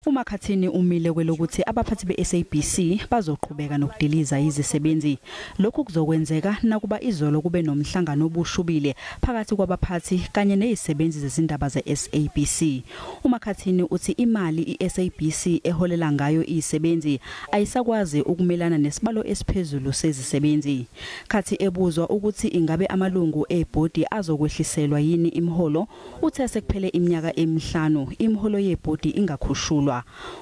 UMakhathini umile kwelokuthi abaphathi be-SABC bazoqhubeka nokudiliza izisebenzi. Lokhu kuzokwenzeka nakuba izolo kube nomhlangano obushubile phakathi kwabaphathi kanye nezisebenzi zezindaba ze-SABC. UMakhathini uthi imali i-SABC eholela ngayo izisebenzi ayisakwazi ukumelana nesibalo esiphezulu sezisebenzi. Khathi ebuzwa ukuthi ingabe amalungu ebhodi azokwehliselwa yini imiholo, uthe sekuphele iminyaka emihlanu imiholo yebhodi ingakhushulwa.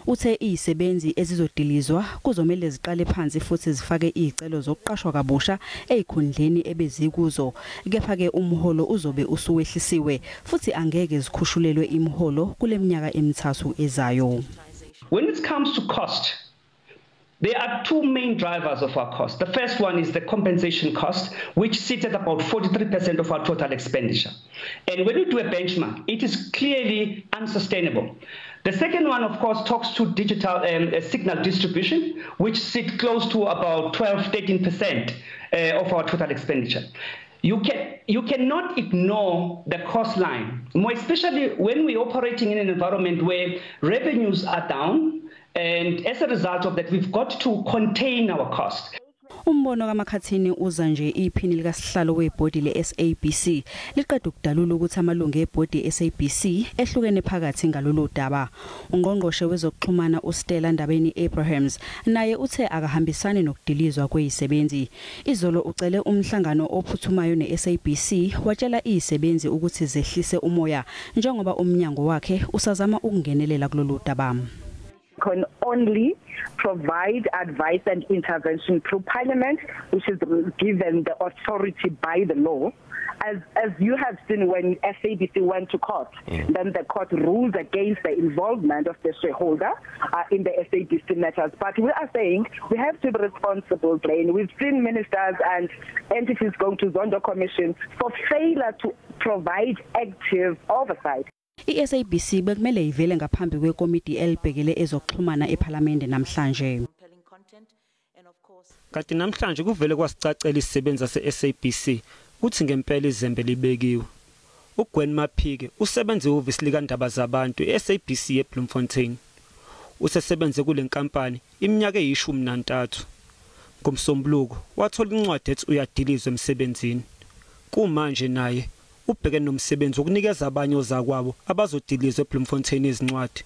Uthe izisebenzi ezizodilizwa kuzomele ziqale phansi futhi zifake izicelo zokuqashwa kabusha ezikhundleni ebezikuzo, kepha ke umholo uzobe usuwehlisiwe futhi angeke zikhushulelwe imiholo kule minyaka emithathu ezayo. When it comes to cost, there are two main drivers of our cost. The first one is the compensation cost, which sits at about 43% of our total expenditure. And when you do a benchmark, it is clearly unsustainable. The second one, of course, talks to digital signal distribution, which sits close to about 12-13% of our total expenditure. You cannot ignore the cost line, more especially when we're operating in an environment where revenues are down, and as a result of that, we've got to contain our cost. Umbono kaMakhathini uza nje iphini likasihlalo webhodi le-SABC liqeda ukudalula ukuthi amalungu ebhodi e-SABC ehlukene phakathi ngalolu daba. Ungqongqoshe wezokuxhumana uStella Ndabeni-Abrahams naye uthe akahambisani nokudilizwa kwezisebenzi. Izolo ucele umhlangano ophuthumayo ne-SABC watshela izisebenzi ukuthi zehlise umoya njengoba umnyango wakhe usazama ukungenelela kulolu daba. Can only provide advice and intervention through Parliament, which is given the authority by the law. As you have seen when SABC went to court, then the court ruled against the involvement of the shareholder in the SABC matters. But we are saying we have to be responsible, Blaine. We've seen ministers and entities going to Zondo Commission for failure to provide active oversight. I-SABC bekumele ivele ngaphambi kwekomiti elibhekele ezokuxhumana ePhalamende namhlanje. Kanti namhlanje kuvele kwasicacela isisebenzi sase-SABC ukuthi ngempela izembe libekiwe. uGwen Maphike usebenze ehhovisi likaNdaba Zabantu e-SABC eBloemfontein. Usesebenze kule nkampani iminyaka eyi-13. Ngomsombuluko wathola incwadi ethi uyadilizwa emsebenzini. Kumanje naye ubhekene nomsebenzi wokunikeza abanye ozakwabo abazodilizwa eBloemfontein izincwadi.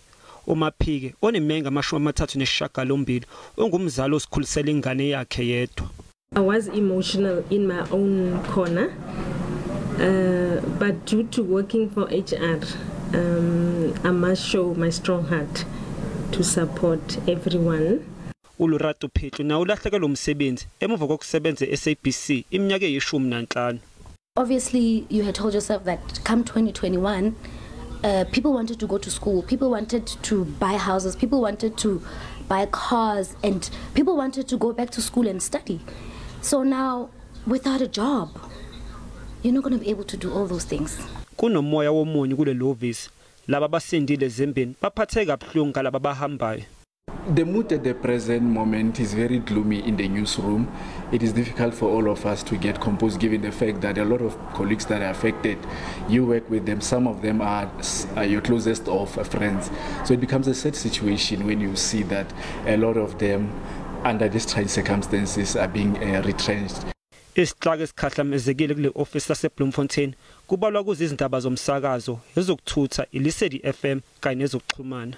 uMaphike oneminyaka 38 ungumzali osikhulisela ingane yakhe yedwa. I was emotional in my own corner, but due to working for HR, I must show my strong heart to support everyone. uLerato Phetlu naye ulahlekelwe umsebenzi emuva kokusebenza e-SABC iminyaka eyi-15. Obviously, you had told yourself that come 2021, people wanted to go to school, people wanted to buy houses, people wanted to buy cars, and people wanted to go back to school and study. So now, without a job, you're not going to be able to do all those things. Kunomoya womunyu kuleli hhovisi, laba abasindile ezembeni baphatheke kabuhlungu ngalaba abahambayo. The mood at the present moment is very gloomy in the newsroom. It is difficult for all of us to get composed given the fact that a lot of colleagues that are affected, you work with them, some of them are your closest of friends. So it becomes a sad situation when you see that a lot of them under these trying circumstances are being retrenched. Isihlaka esikhahlamezekile kule office laseBloemfontein kubalwa kuzo izindaba zomsakazo, ezokuthutha, iLesedi FM kanye nezokuxhumana.